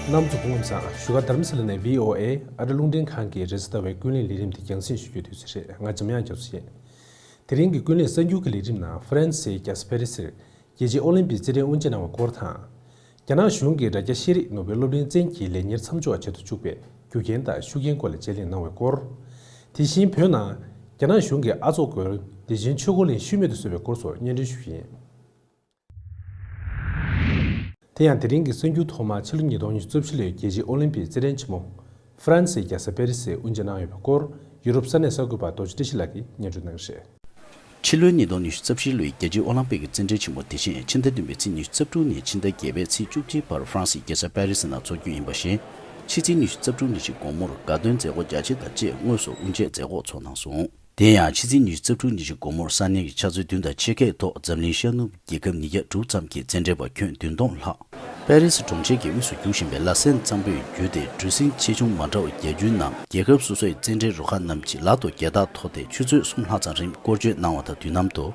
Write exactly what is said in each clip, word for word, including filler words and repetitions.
རྣམ་པ་ཚོ་སྐུ་ཁམས་བཟང་། བཞུགས་སྒར་དྷ་རམ་ས་ལ་ནས་བྷི་ཨོ་ཨེ་ཨ་རི་རླུང་འཕྲིན་ཁང་གི་རེས་གཟའ་ཟླ་བའི་ཀུན་གླེང་ལས་རིམ་དེ་རྒྱང་སྲིང་ཞུ་རྒྱུའི་དུས་ཚོད་རེད། ང་འཇམ་དབྱངས་རྒྱ་མཚོ་ཡིན། དེ་རིང་གི་ཀུན་གླེང་གསར་འགྱུར་གྱི་ལས་རིམ་ནང་ཧྥ་རན་སིའི་རྒྱལ་ས་པེ་རི་སིར་རྒྱལ་སྤྱིའི་ཨོ་ལིམ་པིག་རྩེད་འགྲན་དབུ་འབྱེད་གནང་བའི་སྐོར་དང་། རྒྱ་ནག་གཞུང་གིས་རྭ་རྒྱ་ཤེས་རིག་ནོར་བུའི་སློབ་གླིང་བཙན་གྱིས་ལས་གཉེར་མཚམས་འཇོག་བྱེད་དུ་བཅུག་པའི་རྒྱུ་རྐྱེན་དང་ཤུགས་རྐྱེན་སྐོར་ལ་དཔྱད་གླེང་གནང་བའི་སྐོར། དེ་བཞིན་བོད་ནང་རྒྱ་ནག་གཞུང་གིས་ཨ་ཚོགས་སྐོར་བདེ་ཆེན་ཆོས་འཁོར་གླིང་ཤུལ་མེད་དུ་བཟོས་པའི་སྐོར་སོགས་སྙན་སྒྲོན་ཞུ་རྒྱུ་ཡིན། དེ་ཡང་དེ་རིང་གི་གསར་འགྱུར་ཐོག་མ་ཕྱི་ལོ་ཉིས་སྟོང་ཉི་ཤུ་རྩ་བཞི་ལོའི་རྒྱལ་སྤྱིའི་ཨོ་ལིམ་པིག་རྩེད་འགྲན་ཆེན་མོ་ཧྥ་རན་སིའི་རྒྱལ་ས་པེ་རི་སིར་དབུ་འབྱེད་གནང་ཡོད་པའི་སྐོར་ཡུ་རོབ་ས་གནས་གསར་འགོད་པ་རྡོ་རྗེ་བཀྲ་ཤིས་ལགས་ཀྱིས་སྙན་སྒྲོན་གནང་གི་རེད། ཕྱི་ལོའི་ཉིས་སྟོང་ཉི་ཤུ་རྩ་བཞི་ལོའི་རྒྱལ་སྤྱིའི་ཨོ་ལིམ་པིག་གི་རྩེད་འགྲན་ཆེན་མོ་དེ་བཞིན་ཕྱི་ཟླ་བདུན་པའི་ཚེས་ཉི་ཤུ་རྩ་དྲུག་ནས་ཕྱི་ཟླ་བརྒྱད་པའི་ཚེས་བཅུ་གཅིག་བར་ཧྥ་རན་སིའི་རྒྱལ་ས་པེ་རི་སི་ནང་འཚོགས་རྒྱུ་ཡིན་པ་བཞིན། ཕྱི་ཚེས་ཉི་ཤུ་རྩ་དྲུག་ཉིན་གྱི་དགོང་མོར་དགའ་སྟོན་མཛད་སྒོ་རྒྱ་ཆེ་དང་བཅས་དངོས་སུ་དབུ་འབྱེད་མཛད་སྒོ་ཚོགས་གནང་སོང་། དེ་ཡང་ཕྱི་ཚེས་ཉི་ཤུ་རྩ་དྲུག་ཉིན་གྱི་དགོང་མོར་ས་གནས་ཀྱི་ཆུ་ཚོད་བདུན་དང་ཕྱེད་ཀའི་ཐོག་འཛམ་གླིང་ཤར་ནུབ་རྒྱལ་ཁབ་ཉིས་བརྒྱ་དྲུག་ཙམ་གྱི་རྩེད་འགྲན་པ་ཁྱོན་བདུན་སྟོང་ལྷག་པེ་རི་སི་གྲོང་ཁྱེར་གྱི་དབུས་སུ་རྒྱུག་བཞིན་པའི་ལ་སེན་གཙང་པོས་བརྒྱུད་དེ་གྲུ་གཟིངས་ཆེ་ཆུང་མ་འདྲ་བ་བརྒྱད་ཅུའི་ནང་རྒྱལ་ཁབ་སོ་སོའི་རྩེད་འགྲན་རུ་ཁག་རྣམས་ཀྱིས་ལག་ཏུ་རྒྱལ་རྟགས་ཐོགས་ཏེ་ཆུ་ཚོད་གསུམ་ལྷག་ཙམ་རིང་སྐོར་སྐྱོད་གནང་བ་དང་དུས་ནམ་དུ།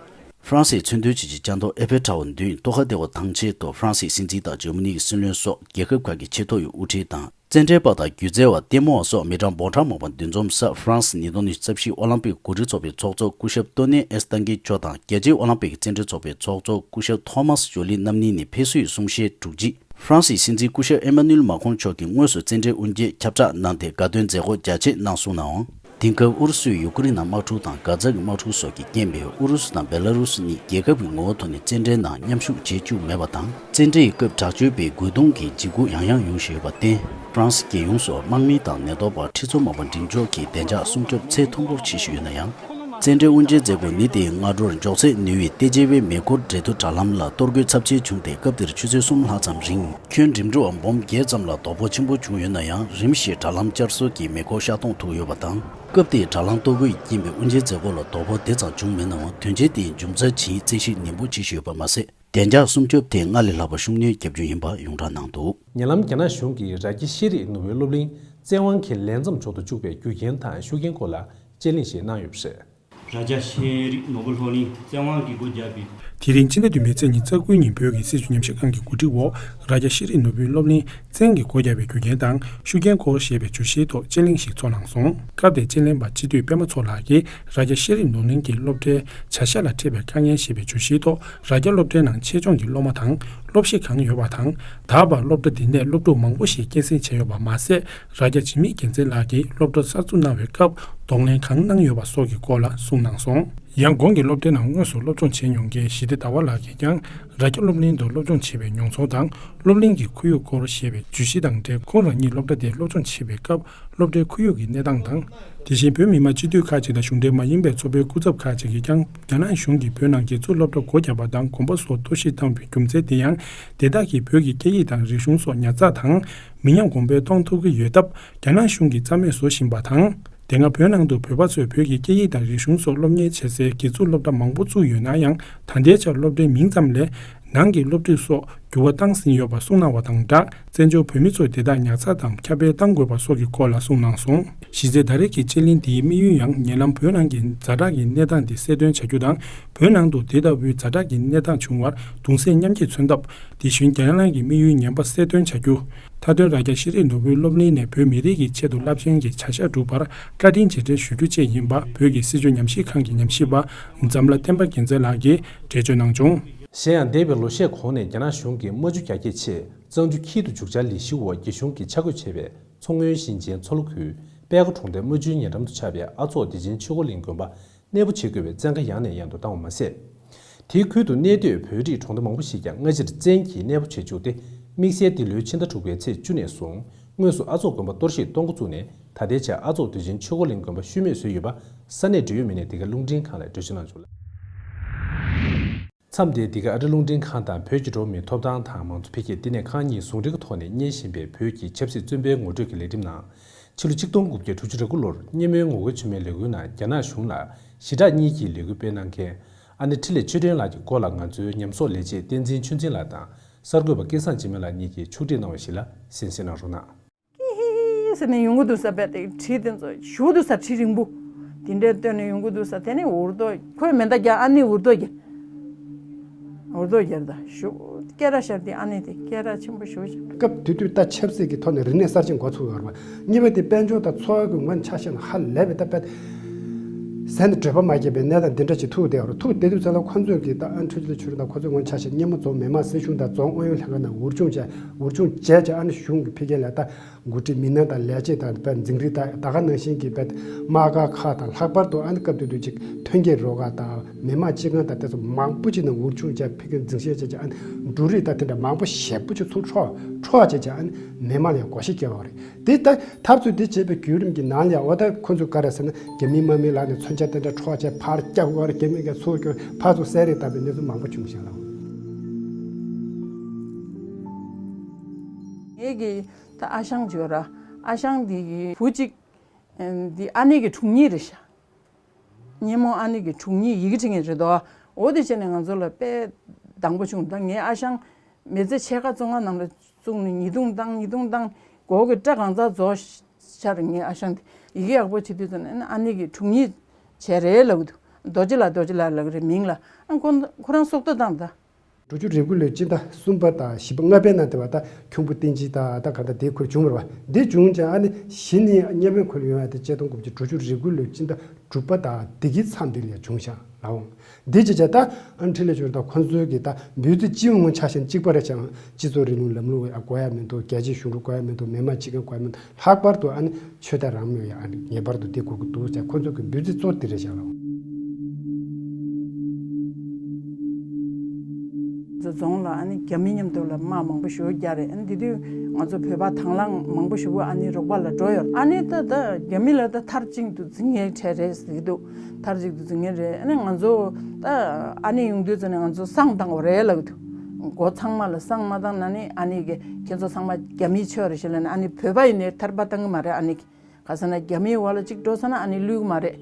ཧྥ་རན་སིའི་མཚོན་དོན་ཆེ་ཆེ་ལྕགས་རྡོ་ཨེ་ཕེལ་ཊ་ཝར་མདུན་རྟོགས་ཁ་བདེ་བ་དང་ཆེད་དུ་ཧྥ་རན་སིའི་སྲིད་འཛིན་དང་འཇར་མ་ནི་གི་སྲིད་བློན་སོགས་རྒྱལ་ཁབ་ཁག་གི་ཆེས་མཐོ་བའི་དབུ་ཁྲིད་དང་། རྩེད་འགྲན་པ་དང་སྒྱུ་རྩལ་བ་ལྟད་མོ་བ་སོགས་མི་གྲངས་འབུམ་ཕྲག་མང་པོ་འདུ་འཛོམས་ས་ཧྥ་རན་སི་ཉིས་སྟོང་ཉི་ཤུ་རྩ་བཞི་ཨོ་ལིམ་པིག་གོ་སྒྲིག་ཚོགས་པའི་ཚོགས་གཙོ་སྐུ་ཞབས་ཏོ་ནེ་ཨེ་སི་ཏང་གི་མཆོག་དང་རྒྱལ་སྤྱིའི་ཨོ་ལིམ་པིག་རྩེད་འགྲན་ཚོགས་པའི་ཚོགས་གཙོ་སྐུ་ཞབས་ཐོ་མཱས་ཇོ་ལི་རྣམ་གཉིས་ནས་ཕེབས་བསུའི་གསུང་བཤད་གྲུབ་རྗེས། ཧྥ་རན་སིའི་སྲིད་འཛིན་སྐུ་ཞབས་ཨེ་མ་ནུ་ཨེལ་མཱ་ཁོང་མཆོག་གིས་དངོས་སུ་རྩེད་འགྲན་དབུ་འབྱེད་ཁྱབ་བསྒྲགས་གནང་སྟེ་དགའ་སྟོན་མཛད་སྒོ་རྒྱ་ཆེ་གནང་སོང་ནའང་། དེང་སྐབས་ཨུ་རུ་སུས་ཡུ་ཀེ་རེན་ནང་དམག་འཁྲུག་དང་གྷ་ཛ་གི་དམག་འཁྲུག་སོགས་ཀྱི་རྐྱེན་པས་ཨུ་རུ་སུ་དང་བེ་ལ་རུ་སི་གཉིས་རྒྱལ་ཁབ་ཀྱི་ངོ་བོ་ཐོག་ནས་རྩེད་འགྲན་ནང་མཉམ་ཞུགས་བྱེད་བཅུག་མེད་པ་དང་། རྩེད་འགྲན་ཡི་སྐབས་དྲག་སྤྱོད་པའི་རྒོལ་རྡུང་གི་འཇིགས་སྐུལ་ཡང་ཡང་ཡོང་བཞིན་ཡོད་པར་བརྟེན། ཧྥ་རན་སི་རྒྱལ་ཡོངས་སུ་དམག་མི་དང་ནད་ཐོག་པར་ཁྲི་ཚོ་མང་པོ་འགྲིམ་འཇོག་གིས་བདེ་འཇགས་སྲུང་སྐྱོབ་ཚད་མཐོན་པོར་བྱེད་བཞིན་ཡོད་ན་ཡང་། རྩེད་འགྲན་དབུ་འབྱེད་མཛད་སྒོ་ཉིན་དེའི་སྔ་དྲོར་མགྱོགས་ཚད་ནུས་པའི་ཏེ་ཇེ་ཝེ་མེ་འཁོར་འགྲན་བསྡུར་དྲ་ལམ་ལ་གཏོར་རྒོལ་ཚབས་ཆེན་བྱུང་སྟེ། སྐབས་དེར་ཆུ་ཚོད་གསུམ་ལྷག་ཙམ་རིང་། ཁྱོན་འགྲིམ་འགྲུལ་བ་འབུམ་བརྒྱད་ཙམ་ལ་དོ་ཕོག་ཆེན་པོ་བྱུང་ཡོད་ན་ཡང་། རིམ་བཞིན་དྲ་ལམ་བསྐྱར་གསོ་གྱིས་མེ་འཁོར་ཤར་གཏོང་ཐུབ་ཡོད་པ་དང་། སྐབས་དེའི་དྲ་ལམ་གཏོར་རྒོལ་ཡིས་རྐྱེན་པས་དབུ་འབྱེད་མཛད་སྒོ་ལ་དོ་ཕོག་དེ་ཙམ་བྱུང་མེད་ནའང་། དོན་རྐྱེན་དེའི་འབྱུང་རྩ་ཇི་ཡིན་རྩད་ཞིབ་ནན་པོ་བྱེད་བཞིན་ཡོད་པ་མ་ཟད། བདེ་འཇགས་སྲུང་སྐྱོབ་ཐད་སྔར་ལས་ལྷག་པ་ཤུགས་སྣོན་བརྒྱབ་རྒྱུ་ཡིན་པ་ཡོངས་གྲགས་གནང་འདུག། ཉེ་ལམ་རྒྱ་ནག་གཞུང་གིས་རྭ་རྒྱ་ཤེས་རིག་ནོར་བུའི་སློབ་གླིང་བཙན་དབང་གིས་ལས་མཚམས་འཇོག་ཏུ་བཅུག་པའི་རྒྱུ་རྐྱེན་དང་ཤུགས་རྐྱེན་སྐོར་ལ་དཔྱད་གླེང་ཞིག་གནང་ཡོད་པ་རེད། རྭ་རྒྱ་ཤེས་རིག་ནོར་བུ་སློབ་གླིང་བཙན་དབང་གིས་སྒོ་བརྒྱབ་པའི། དེ་རིང་སྤྱི་ཟླ་བདུན་པའི་ཚེས་ཉི་ཤུ་རྩ་དགུའི་ཉིན་བོད་ཀྱི་སྲིད་བྱུས་ཉམས་ཞིབ་ཁང་གི་གོ་སྒྲིག་འོག་རྭ་རྒྱ་ཤེས་རིག་ནོར་བུའི་སློབ་གླིང་བཙན་གྱིས་སྒོ་བརྒྱབ་པའི་རྒྱུ་རྐྱེན་དང་ཤུགས་རྐྱེན་སྐོར་ཞེས་པའི་བརྗོད་གཞིའི་ཐོག་དཔྱད་གླེང་ཞིག་ཚོགས་གནང་སོང་། སྐབས་དེའི་དཔྱད་གླེང་པ་སྤྱི་འཐུས་པད་མ་མཚོ་ལགས་ཀྱིས་རྭ་རྒྱ་ཤེས་རིག་ནོར་གླིང་གི་སློབ་གྲྭའི་བྱ་གཞག་ལ་འཕྲད་པའི་དཀའ་ངལ་ཞེས་པའི་བརྗོད་གཞིའི་ཐོག་རྭ་རྒྱ་སློབ་གྲྭའི་ནང་ཆེད་སྦྱོང་གི་སློབ་མ་དང་སློབ་གཞི་གང་ཡོད་པ་དང་། ད་བར་སློབ་གྲྭ་འདི་ནས་སློབ་ཕྲུག་མང་པོ་ཞིག་སྐྱེད་སྲིང་བྱས་ཡོད་པ་མ་ཟད། རྭ་རྒྱ་འཇིགས་མེད་རྒྱལ་མཚན་ལགས་ཀྱིས་སློབ་གྲྭ་གསར་འཛུགས་གནང་བའི་སྐབས་གདོང་ལེན་གང་གནང་ཡོད་པ་སོགས་ཀྱི་སྐོར་ལ་གསུངས་གནང་སོང་། ཡང་གོང་གི་སློབ་གྲྭའི་ནང་དངོས་སུ་སློབ་སྦྱོང་བྱས་མྱོང་མཁན་ཞི་བདེ་ཟླ་བ་ལགས་ཀྱིས་ཀྱང་རྭ་རྒྱ་སློབ་གླིང་དུ་སློབ་སྦྱོང་བྱས་པའི་མྱོང་ཚོར་དང་སློབ་གླིང་གི་ཁོར་ཡུག་སྐོར་ཞེས་པའི་བརྗོད་གཞི་དང་འབྲེལ། ཁོང་རང་ཉིད་སློབ་གྲྭ་དེར་སློབ་སྦྱོང་བྱེད་པའི་སྐབས་སློབ་གྲྭའི་ཁོར་ཡུག་གི་གནས་སྟངས་དང་། དེ་བཞིན་བོད་མི་མང་སྤྱི་འཐུས་ཁག་ཅིག་དང་གཞུང་འབྲེལ་མ་ཡིན་པའི་ཚོགས་པའི་སྐུ་ཚབ་ཁག་ཅིག་གིས་ཀྱང་རྒྱ་ནག་གཞུང་གིས་བོད་ནང་དགེ་ཚུལ་སློབ་གྲྭ་སྒོ་བརྒྱབ་པ་དང་དགོན་པ་སོགས་གཏོར་བཤིག་བཏང་བའི་རྒྱུ་མཚན་དེ་ཡང་དེ་དག་གིས་བོད་ཀྱི་སྐད་ཡིག་དང་རིག་གཞུང་སོགས་ཉར་ཚགས་དང་མི་ཉམས་གོང་འཕེལ་གཏོང་ཐུབ་ཀྱི་ཡོད་སྟབས་རྒྱ་ནག་གཞུང་གིས་རྩ་མེད་བཟོ་བཞིན་པ་དང་། དེ་སྔ་བོད་ནང་དུ་བོད་པ་ཚོས་བོད་ཀྱི་སྐད་ཡིག་དང་རིག་གཞུང་སོགས་སློབ་གཉེར་བྱེད་སའི་དགེ་ཚུལ་སློབ་གྲྭ་མང་པོ་བཙུགས་ཡོད་ན་ཡང་ད་ལྟའི་ཆར་སློབ་གྲྭའི་མིང་ཙམ་ལས་ནང་གི་སློབ་ཁྲིད་སོགས་འགྱུར་བ་བཏང་ཟིན་ཡོད་པ་གསུངས་གནང་བ་དང་སྦྲགས། བཙན་བྱོལ་བོད་མི་ཚོས་དེ་དག་ཉར་ཚགས་དང་ཁྱབ་སྤེལ་གཏང་དགོས་པ་སོགས་ཀྱི་སྐོར་ལ་གསུངས་གནང་སོང་། གཞི་རྩའི་ད་རེས་ཀྱི་དཔྱད་གླེང་འདིའི་དམིགས་ཡུལ་ཡང་ཉེ་ལམ་བོད་ནང་གི་ཛ་དྲག་གི་གནས་སྟངས་དེ་གསལ་སྟོན་བྱ་རྒྱུ་དང་། བོད་ནང་དུ་དེ་ལྟ་བུའི་ཛ་དྲག་གི་གནས་སྟངས་བྱུང་བར་གདུང་སེམས་མཉམ་སྐྱེད་མཚོན་ཐབས། དེ་བཞིན་རྒྱ་ནག་གི་དམིགས་ཡུལ་ངན་པ་གསལ་སྟོན་བྱ་རྒྱུ། མཐའ་དོན་རྭ་རྒྱ་ཤེས་རིག་ནོར་བུའི་སློབ་གླིང་ནས་བོད་མི་རིགས་ཀྱི་ཆེད་དུ་རླབས་ཆེན་གྱི་བྱ་གཞག་སྒྲུབ་པར་བཀའ་དྲིན་རྗེས་དྲན་ཞུ་རྒྱུ་བཅས་ཡིན་པ་བོད་ཀྱི་སྲིད་བྱུས་ཉམས་ཞིབ་ཁང་གི་ཉམས་ཞིབ་པ་འཛམ་ལྷ་བསྟན་པ་རྒྱལ་མཚན་ལགས་ཀྱིས་འགྲེལ་བརྗོད་གནང་བྱུང་། གཞན་ཡང་འདས་པའི་ལོ་ཤས་གོང་ནས་རྒྱ་ནག་གཞུང་གིས་རྨ་ཆུ་རྒྱ་སྐྱེད་ཆེད་གཙང་ཆུ་འཁྱིལ་དུ་འཇུག་འཆར་ལས་གཞི་འོག་རྒྱ་གཞུང་གིས་ཆ་བགོས་བྱས་པའི་མཚོ་སྔོན་ཞིང་ཆེན་མཚོ་ལྷོ་ཁུལ་པད་ཁ་གྲོང་རྡལ་རྨ་ཆུའི་ཉེ་འགྲམ་དུ་ཆགས་པའི་ཨ་ཚོགས་བདེ་ཆེན་ཆོས་འཁོར་གླིང་དགོན་པ་གནས་སྤོ་བྱེད་དགོས་པའི་བཙན་བཀའ་ཡང་ནས་ཡང་དུ་བཏང་བ་མ་ཟད། དེའི་ཁུལ་དུ་གནས་སྡོད་བོད་རིགས་གྲོང་སྡེ་མང་པོ་ཞིག་ཀྱང་སྔ་ཕྱིར་བཙན་གྱིས་གནས་སྤོ་བྱེད་བཅུག་སྟེ། དམིགས་བསལ་འདི་ལོའི་ཕྱི་ཟླ་དྲུག་པའི་ཚེས་བཅུ་ནས་བཟུང་དངོས་སུ་ཨ་ཚོགས་དགོན་པ་གཏོར་བཤིག་གཏོང་འགོ་བཙུགས་ནས་ད་ལྟའི་ཆར་ཨ་ཚོགས་བདེ་ཆེན་ཆོས་འཁོར་གླིང་དགོན་པ་ཤུལ་མེད་བཟོས་ཡོད་པ་ས་གནས་འབྲེལ་ཡོད་མི་སྣས་འདི་ག་རླུང་འཕྲིན་ཁང་ལ་འགྲེལ་བརྗོད་གནང་བྱུང་། མཚམས་འདིར་འདི་ག་ཨ་རི་རླུང་འཕྲིན་ཁང་དང་བོད་ཀྱི་འགྲོ་བ་མིའི་ཐོབ་ཐང་དང་མང་གཙོ་འཕེལ་རྒྱས་བསྟི་གནས་ཁང་གཉིས་ཟུང་འབྲེལ་གྱི་ཐོག་ནས་སྙན་བཞིན་པའི་བོད་ཀྱི་ཆབ་སྲིད་བཙོན་པའི་ངོ་སྤྲོད་ཀྱི་ལས་རིམ་ནང་། ཕྱི་ལོ་ཆིག་སྟོང་དགུ་བརྒྱ་དྲུག་ཅུ་རེ་དགུ་ལོར་སྙེ་མོའི་ངོ་རྒོལ་ཆེན་མོའི་ལས་འགུལ་ནང་རྒྱ་ནག་གཞུང་ལ་ཞི་དྲག་གཉིས་ཀྱིས་ལས་འགུལ་སྤེལ་གནང་མཁན་ཨ་ནེ་འཕྲིན་ལས་ཆོས་སྒྲོན་ལགས་ཀྱི་སྐོར་ལ་ང་ཚོའི་ཉམས་གསོག་ལས་བྱེད་བསྟན་འཛིན་ཆོས་འཛིན་ལགས་དང་གསར་འགོད་པ་སྐལ་བཟང་འཇིགས་མེད་ལགས་གཉིས་ཀྱིས་ཕྱོགས་སྒྲིག་གནང་བ་ཞིག་ལ་གསན་གཟིགས་གནང་རོགས་གནང་། ཀི་ཧི་ཧི་ཟེར་ནས་ཡོང་གི་འདུག་ས། དཔེ་དེ་གྲི་དེ་ཚོ་ཞུ་འདུག་ས། གྲི་རིང་པོ་དེ་འདྲས་བཏོན་ནས་ཡོང་གི་འདུག་ས། དེ་ནས་འུར་རྡོ་ཁོས་མེ་མདའ་རྒྱག་ཨ་ནེ་འུར་རྡོ་རྒྱག་འུར་རྡོ་རྒྱབ་ད་ཞུ་སྐད་གྲགས་ཤར་དེ་ཨ་ནེ་དེ་སྐད་གྲགས་ཆེན་པོ་ཞུ་ཤག་སྐབས་དེ་དུས་ད་ཆབ་སྲིད་ཀྱི་ཐོག་ནས་རིག་གནས་གསར་བརྗེ་འགོ་ཚུགས་ཡོད་རེད་པ། གཉིས་པ་དེ་དཔལ་འབྱོར་དང་འཚོ་བ་གི་ངོས་ཆ་བཞག་ན་ཧ་ལས་པའི་ད་དཔེ་ཟས་ནས་བྲོད་པ་མ་སྐྱེས་པའི་གནས་སྟངས་འདི་འདྲ་ཞིག་ཐུག་བསྡད་ཡོད་རེད། ཐུག་བསྡད་དུས་ཙམ་ལ་ཁོ་ཚོས་ཀྱི་ད་ཨ་འཕྲིན་ལས་ཆོས་སྒྲོན་དང་ཁོ་ཚོའི་ངོས་ཆ་བཞག་སྔོན་མ་རྫོང་མི་དམངས་སྲིད་གཞུང་དང་རྫོང་ཨུ་ཡོན་ལྷན་ཁང་ནང་འུར་ཆུང་བྱས་འུར་ཆུང་བྱས་བྱས་ཨ་ནི་གཞུང་གི་ཕ་གི་ལ་ད་འགོ་ཁྲིད་མི་སྣ་དང་ལས་བྱེད་དང་དཔེ་འཛིན་རིམ་དང་ད་ག་ནང་བཞིན་གྱི་དཔེ་དམག་སྒར་ཁག་དང་ལྷག་པར་དུ་ཨ་ནི་སྐབས་དེ་དུས་ཅིག་ཐོན་སྐྱེད་རོགས་ཁག་དང་མི་དམངས་སྤྱི་ཁང་དང་དེ་ཚོ་མང་པོ་ཅིག་ནང་འུར་ཆུང་བྱས་ཕ་གིར་འཛིང་བཤད་བྱས་བྱས་ཨ་ནི་འབྲུ་རིགས་དང་དེ་འདྲ་མང་པོ་ཞེ་པོ་ཅིག་ཚུར་འཕྲོག་འཕྲོག་བྱས་བྱས་ཨ་ནི་མི་དམངས་ལ་ཡང་བགོ་བཤའ་བཀལ་བ་རེད། དེ་ལྟ་འཐབ་རྩོད་དེ་བྱེད་པའི་བརྒྱུད་རིམ་གྱི་ནང་ལ་ཡང་འོ་ད་ཁོ་ཚོས་ག་རེ་ཟེར་ན་རྒྱ་མི་དམག་མིའི་ལག་ནས་མཚོན་ཆ་དེ་འདྲ་འཕྲོག་བྱས་ཕར་བཀྱག་པ་རེད། རྒྱ་མི་གིས་ཚུར་བསྐྱོན་ཕར་ཚུར་བསད་རེས་བཏང་བའི་གནས་ཚུལ་མང་པོ་བྱུང་ཤག་ལ། ངེད་ཀྱི་ད་ཨ་ཞང་ཅིག་ཡོད་ར། ཨ་ཞང་འདི་གི་བུ་གཅིག་འདི་ཨ་ནེ་གི་དྲུང་ཉིད་རེད་ཤག་སྙེ་མོ་ཨ་ནེ་གི་དྲུང་ཉིད་ཡི་གེ་འབྲི་མཁན་རེད་དོ། འོ་དེ་བྱས་ནས་ང་ཚོ་ལ་དཔེ་སྡང་པོ་བྱུང་། ད་ངའི་ཨ་ཞང་མི་ཚེ་ཕྱེད་ཀ་བཙོན་ཁང་ནང་ལ་བཙུགས་ནས་ཉེས་རྡུང་བཏང་ཉེས་རྡུང་བཏང་། མགོ་གི་སྐྲ་གང་ཚང་རྫོགས་ཤར། ངའི་ཨ་ཞང་དེ་ཡི་གེ་ཡག་པོ་བྲིས་དུས་ཙམ་ནས་ཨ་ནེ་གི་དྲུང་ཉིད་བྱས་རེད་ལབ་གི་འདུག་རྡོ་རྗེ་ལགས་རྡོ་རྗེ་ལགས་ལབ་གི་རེད་མིང་ལ། ཨ་ཁོ་ཁོ་རང་སྲོག་ཐོག་བཏང་ད། འབྲུག་ཆུ་རེ་དགུ་ལོའི་སྤྱི་ཟླ་གསུམ་པ་དང་བཞི་པ་ལྔ་པའི་ནང་དེ་བ་ད་ཁྱུང་པོ་བསྟན་སྐྱིད་དང་ད་ག་ད་དེ་ཁུལ་བྱུང་བ་རེད་པ། འདི་བྱུང་ཙང་ཨ་ནི་གཞི་ནས་སྙེ་མོའི་ཁུལ་ཡོང་ཡ་དེ་ཆིག་སྟོང་དགུ་བརྒྱ་བརྒྱད་ཅུ་གྱ་དྲུག་པ་དང་འདི་གི་མཚམས་འདི་ལ་བྱུང་ཤག་ལའོ། འདི་ཅི་བྱ་ད་ཨ་འཕྲིན་ལས་ཆོས་དང་ཁོ་ཚོའི་གི་ད་འབོད་ཚིག་སྤྱི་ཡོངས་ཆ་བཞག་གཅིག་པ་རེད་ཀྱང་སྤྱི་ཚོགས་རིང་ལུགས་ལམ་ལུགས་དགོས་ཡ་མི་འདུག་རྒྱལ་གཅེས་གཞུང་འབྲེལ་དགོས་ཡ་མི་འདུག་མི་དམངས་སྤྱི་ཁང་དགོས་ཡ་མི་འདུག་ལྷག་པར་དུ་ཨ་ནི་ཆོས་དད་རང་མོས་ཡ་ཨ་ནི་ངེས་པར་དུ་འདི་དགོས་ཀྱི་འདུག་ཅེས་ཁོ་ཚོ་གི་འབོད་ཚིག་གཙོ་དེ་རེད་བཞག་ལ། རྫོང་ལ་ཨ་ནི་རྒྱ་མི་མཉམ་དུ་ལ་དམག་མང་པོ་ཞེ་པོ་རྒྱག་རེད། ཨ་ནི་དེ་དུས་ང་ཚོ་བོད་པ་དང་བླངས་མང་པོ་ཞེ་པོ་ཨ་ནི་རོགས་པ་ལ་འགྲོ་ཡོད། ཨ་ནི་ད་ད་རྒྱ་མི་ལ་ད་མཐར་གཅིག་ཏུ་འཛིང་ངེས་བྱས་རེད་ཟེར་གྱི་འདུག་མཐར་གཅིག་ཏུ་འཛིང་ངེས་རེད། ཨ་ནི་ང་ཚོ་ད་ཨ་ནི་ཡོང་དུས་ཙམ་ནས་ང་ཚོ་བསང་བཏང་དགོས་རེད་ལབ་གི་འདུག་མགོ་ཚང་མ་ལ་བསང་མ་བཏང་ན་ནི་ཨ་ནི་གི་ཁྱེད་ཚོ་ཚང་མ་རྒྱ་མིའི་ཆོས་རེད་ཞེས་ལབ་ན་ཨ་ནི་བོད་པ་ཡིན་ནའི་ཐར་པ་བཏང་གི་མ་རེད། ཨ་ནི་གི་ག་ཟེར་ན་རྒྱ་མིའི་འོག་ལ་གཅིག་འགྲོ་ས་ན་ཨ་ནི་བླུག་གི་མ་རེད།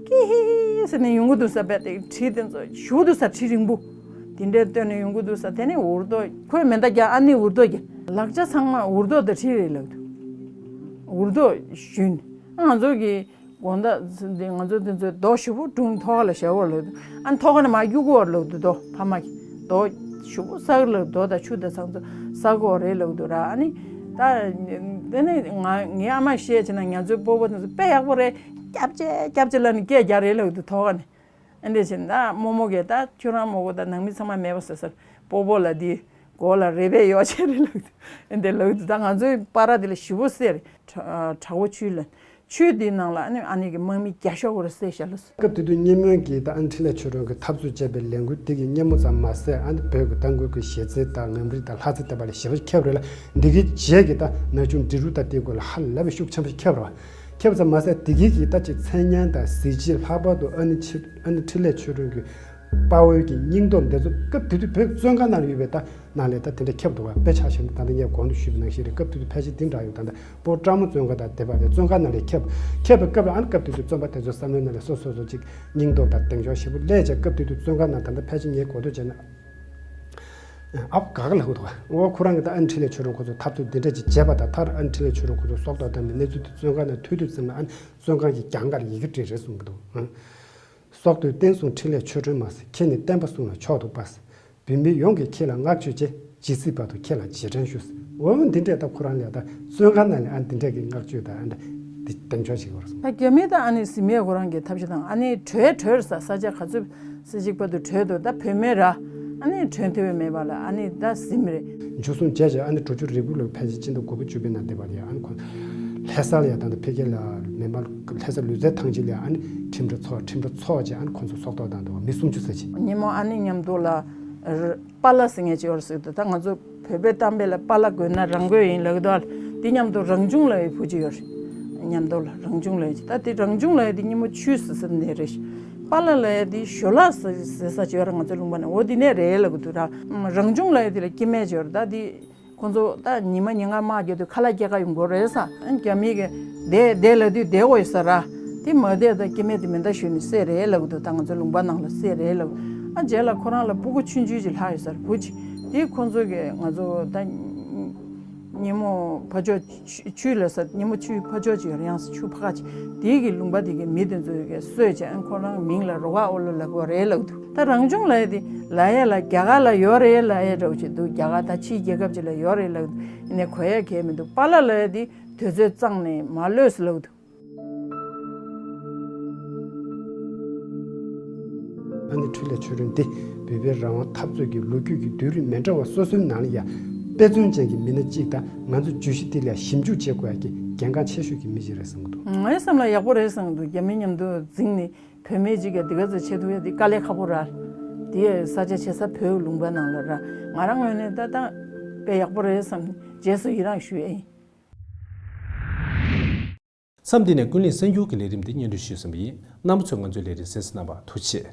ཀི་ཧི་ཧི་ཟེར་ནས་ཡོང་གི་འདུག་ས། བས་དེ་གྲི་དེ་ཚོ་ཞུ་འདུག་ས། གྲི་རིང་པོ་དེ་འདྲས་བཏོན་ནས་ཡོང་གི་འདུག་ས། དེ་ནས་འུར་རྡོ་ཁོས་མེ་མདའ་རྒྱག་ཨ་ནི་འུར་རྡོ་རྒྱག་ལག་ཆ་ཚང་མ་འུར་རྡོ་དང་གྲི་རེད་ལབ་འདུག་འུར་རྡོ་ཞུས་ནས་ང་ཚོ་གི་དགོང་དག་འདི་ང་ཚོ་འདི་ཚོའི་རྡོ་ཞེ་པོ་དྲུང་ཐོག་ལ་བཞག་འོར་ལོ། ཨ་ནི་ཐོག་ནས་མ་གཡུག་འོར་ལོ་འདུག་རྡོ་ཕ་མ་གི་རྡོ་ཞེ་པོ་ས་གི་ལོ་རྡོ་དང་ཆུ་དང་ཚང་ཚོ་ས་གི་འོར་རེད་ལོ་འདུག་ར། ཨ་ནི་ད་དེ་ནས་ང་ངའི་ཨ་མ་བཤད་བྱས་ན་ང་ཚོའི་སྤོ་བོ་དེ་ཚོ་དཔེ་ཡག་པོ་རེད། སྐྱབས་རྗེ་སྐྱབས་རྗེ་ལབ་ནས་སྐད་རྒྱག་རེད་ལོ་འདུག་ཐོག་ནས། ཨ་འདྲས་བྱས་ན་ད་རྨོ་མོ་གིས་ད་ཁྱོད་རང་རྨོ་གོ་ད་ནང་མི་ཚང་མ་མེད་པ་ཟེར་ཟེར་སྤོ་བོ་ལ་དེ། མགོ་ལ་རེ་བས་ཡོ་ཆེ་རེ་ལགས། ཨེ་འདི་ལགས་ད་ང་ཚོའི་པ་ར་འདི་ལ་ཞི་བོ་སེར་བྲག་བྲག་འོ་ཆུའི་ལ་ཆུ་འདི་ནང་ལ་ཨ་ནི་ཨ་ནི་གི་དམག་མི་བརྒྱ་ཤོག་གོ་ར་སེ་ཤ་ལ། སྐབས་དེ་དུས་སྙེ་མོས་ཀྱིས་ད་ཨ་ནི་འཕྲིན་ལས་ཆོས་སྒྲོན་གྱི་འཐབ་རྩོད་བྱས་པའི་ལས་འགུལ་དེ་གི་སྙེ་མོ་ཙམ་མ་ཟད་ཨ་ནི་བོད་ཀྱི་ད་འགོས་ཀྱི་གཞས་ཚིག་དང་ངམ་རིག་དང་ལྷ་རྩེ་ལྟ་བ་ལ་ཞེ་པོ་ཁྱབ་རེད་ལ། འདི་གི་རྗེས་ཀྱི་ད་ན་ཆུང་འབྲི་རུ་ད་དེའི་སྐོར་ལ་ཧ་ལས་པའི་ཤུགས་ཆེན་པོ་ཁྱབ་རེད་བ། ཁྱབ་ཙམ་མ་ཟད་དེ་གི་གི་ད་ཅིག་མཚན་སྙན་དང་གཟི་བརྗིད་ལྷག་པར་དུ་ཨ་ནི་ཆེ་ཨ་ནི་འཕྲིན་ལས་ཆོས་སྒྲོན་གྱི་དཔའ་བོའི་གི་སྙིང་སྟོབས་འདི་ཚོ་སྐབས་དེ་དུས་བོད་བཙོན་ཁང་ནང་ཡོད་པའི་ད་ནང་ལས་ད་དེ་འདྲ་ཁྱབ་འདུག་བ། དཔེ་ཆ་བཞག་ན་ད་ལྟ་ངས་གོང་དུ་ཞུས་པ་ནང་བཞིན་རེད། སྐབས་དེ་དུས་ཕལ་ཆེར་འདི་འདྲ་ཡོད། ད་ལྟ་སྤོ་བཀྲ་མོ་བཙོན་ཁང་དང་དེ་བ་རེད། བཙོན་ཁང་ནང་ལས་ཁྱབ་ཁྱབ་པའི་སྐབས་ལ་ཨ་ནི་སྐབས་དེ་དུས་བཙོན་པ་དེ་ཚོའི་བསམ་བློའི་ནང་ལས་སོ་སོ་སོ་ཅིག་སྙིང་སྟོབས་དང་གདེང་འཇོག་ཞེ་པོ་སླེབས་བྱས་སྐབས་དེ་དུས་བཙོན་ཁང་ནང་ད་ལྟ་ཕལ་ཆེར་ངས་གོ་ཐོས་བྱས་ན། ཨ་ཁུ་ག་ག་ལ་ཧུ་ཐོ། འོ་ཁོ་རང་གིས་ད་ཨ་ནི་འཕྲིན་ལས་ཆོས་སྒྲོན་ཁོ་ཚོ་འཐབ་རྩོད་འདི་འདྲ་ཅིག་བྱས་པ་དང་མཐར་ཨ་ནི་འཕྲིན་ལས་ཆོས་སྒྲོན་ཁོ་ཚོ་སྲོག་ཐོག་བཏང་བའི་གནས་ཚུལ་དེ་བཙོན་ཁང་ནང་ཐོས་དུས་ཙམ་ལ་ཨ་ནི་བཙོན་ཁང་གི་གྱང་ཁར་ཡི་གེ་བྲིས་རེ་གསུང་གི་འདུག་ཨང་། སྲོག་ཐོག་བསྟན་སྲུང་འཕྲིན་ལས་ཆོས་སྒྲོན་མ་ཟེར། ཁྱེད་ནི་བསྟན་པ་སྲུང་ལ་མཆོག་ཏུ་དཔའ་ཟེར། བོད་མི་ཡོངས་ཀྱིས་ཁྱེད་ལ་བསྔགས་བརྗོད་བྱེད། ཇི་སྲིད་བར་དུ་ཁྱེད་ལ་རྗེས་དྲན་ཞུ་ཟེར། འོ་འདི་འདྲས་ད་ཁོ་རང་ལ་ད་བཙོན་ཁང་ནང་ལ་ཨ་འདི་འདྲས་ཀྱི་བསྔགས་བརྗོད་དང་ཨ་འདྲ་འདི་གདེང་འཇོག་བྱེད་ཀྱི་ཡོད་རེད་གསུངས། ད་རྒྱ་མི་ད་ཨ་ནི་ཟིན་མེད་ཁོ་རང་གི་ཐབས་ཤེས་དང་ཨ་ནི་བྲོས་བྲོས་ས་ས་ཆ་ག་ཚོད་སེ་གཅིག་པ་དུ་བྲོས་འདུག་ད་བོད་མི་ར་ཨ་ནི་བྲོས་ཐུབ་པའི་མེད་པ་ལ་ཨ་ནི་ད་ཟིན་མི་རེད། འཇུ་བཟུང་བྱས་རྗེས་ཨ་ནི་དྲུག་ཅུ་རེ་དགུ་ལོའི་ཕལ་ཆེར་སྤྱི་ཟླ་དགུ་པ་བཅུ་པའི་ནང་བསྡད་པ་ལ་ཨ་ནི་ཁོ་ལྷ་ས་ལ་ཡ་ད་ད་ཕ་གི་ལ་མི་མང་ལྷ་ས་ལུས་རྩལ་ཐང་ཆེན་ལ་ཨ་ནི་ཁྲིམས་ར་ཚོགས་ཁྲིམས་ར་ཚོགས་བྱས་ཨ་ནི་ཁོ་ཚོ་སྲོག་ཐོག་བཏང་འདུག་མི་སུམ་ཅུ་ཙམ་ཅིག་ཉིན་མོ་ཨ་ནི་མཉམ་དུ་ལ་པཱ་ལགས་ཟེར་མཁན་ཅིག་ཡོད་རེད་ཟེར་འདུག་ད་ང་ཚོ་བོད་པའི་གཏམ་དཔེ་ལ་པཱ་ལགས་དགོས་ན་རང་དགོས་ཡིན་ལབ་ཀྱི་འདུག་ཨ། དེ་མཉམ་དུ་རང་བྱུང་ལབ་ཡག་བུ་གཅིག་ཡོད་རེད། མཉམ་དུ་ལ་རང་བྱུང་ལབ་ཡག་ཅིག་ད་དེ་རང་བྱུང་ལབ་ཡག་དེ་སྙེ་མོ་ཆུ་ཟེར་ས་ནས་རེད། པཱ་ལགས་ལབ་ཡག་དེ་ཞོ་ལགས་ཟེར་ཟེར་ས་ཅིག་ཡོད་རེད། ང་ཚོ་ལུང་པ་ནས་འོ་དེ་ནས་རེད་ལབ་ཀྱི་འདུག་ར། རང་བྱུང་ལབ་ཡག་དེ་ལ་སྐྱེ་དམན་ཅིག་ཡོད་རེད། ད་དེ་ཁོང་ཚོ་ད་ཉི་མ་ཉིན་ལྔ་དམག་རྒྱག་དུས་ཁ་ལག་སྐྱེལ་ག་ཡོང་དགོས་རེད་ས། རྒྱ་མི་གིས་བསྡད་བསྡད་ལབ་དུས་བསྡད་དགོས་ཡོད་ས་ར། དེ་མ་བསྡད་ད་སྐྱེ་དམན་དེ་མེ་མདའ་གཞུས་ནས་བསད་རེད་ལབ་ཀྱི་འདུག་ད་ང་ཚོ་ལུང་པ་ནང་ལ་བསད་རེད་ལབ། ཨ་རྗེས་ལ་ཁོ་རང་ལ་སྤུ་གུ་ཆུང་ཆུང་ཅིག་ལྷག་ཡོད་ས་རེད་བུ་གཅིག་དེ་ཁོང་ཚོ་གིས་ང་ཚོ་ད་ ཉིན་མོ་ཕ་ཕྱོགས་ཆུ་ཆུ་ལ་ས་ཉིན་མོ་ཆུ་ཕ་ཕྱོགས་ཅིག་ཡོད་རེད། ཡང་ས་ཆུ་ཕ་ཁ་ཅིག་དེའི་གི་ལུང་པ་དེ་གི་མི་དེ་ཚོ་གི་གསོས་བྱས། ཨ་ཁོ་རང་མིང་ལ་རོ་ཁ་ཨོ་ལོ་ལབ་དགོས་རེད་ལབ་འདུག་ད་རང་བྱུང་ལབ་ཡ་དེ་ལབ་ཡ་ལ་རྒྱ་གར་ལ་ཡོད་རེད་ལབ་ཡ་འདྲ་བོ་ཅིག་འདུག་རྒྱ་གར་ད་ཕྱིའི་རྒྱལ་ཁབ་ཅིག་ལ་ཡོད་རེད་ལབ་འདུག་ཡིན་ནའི་གོ་ཡ་གལ་མི་འདུག་པཱ་ལགས་ལབ་ཡ་དེ་དུས་ཚོད་གཙང་ནས་མ་ལྷོད་ཟེར་ལབ་འདུག་ཨ་ནི་འཕྲིན་ལས་ཆོས་སྒྲོན་འདི་བོད་པའི་རང་དབང་འཐབ་རྩོད་ཀྱི་ལོ་རྒྱུས་ཀྱི་བསྡུས་རིས་མི་འདྲ་བ་སོ་སོའི་ནང་ལ་ཡང་དཔེ་མཚོན་ཅན་གྱི་མི་སྣ་གཅིག་དང་། ང་ཚོ་བརྗོད་གཞི་འདི་ལ་ཞིབ་འཇུག་བྱེད་དགོས་ཡ་གི་འགན་འཁྲི་ཆེ་ཤོས་ཀྱི་མི་ཞིག་རེད་བསམ་གྱི་འདུག་ངའི་བསམ་ལ་ཡག་པོ་རེད་བསམ་གྱི་འདུག་རྒྱ་མི་མཉམ་དུ་འཛིང་ནས་བོད་མི་གཅིག་གིས་འདི་ག་ཚོད་བྱེད་ཐུབ་ཡ་འདི་དཀའ་ལས་ཁག་པོ་རེད། དེ་ཡ་ས་ཆ་བྱེད་ས་བོད་ལུང་པ་ནང་ལ་ར། ང་རང་ངོས་ནས་ད་ལྟ་དཔེ་ཡག་པོ་རེད་བསམ་ནས་རྗེས་སུ་ཡི་རངས་ཞུ་ཡ་ཡིན། མཚམས་འདི་ནས་ཀུན་གླེང་གསར་འགྱུར་གྱི་ལས་རིམ་འདི་སྙན་སྒྲོན་ཞུས་ཟིན་པ་ཡིན། རྣམ་པ་ཚོས་ང་ཚོའི་ལས་རིམ་གསན་གཟིགས་གནང་བར་ཐུགས་རྗེ་ཆེ།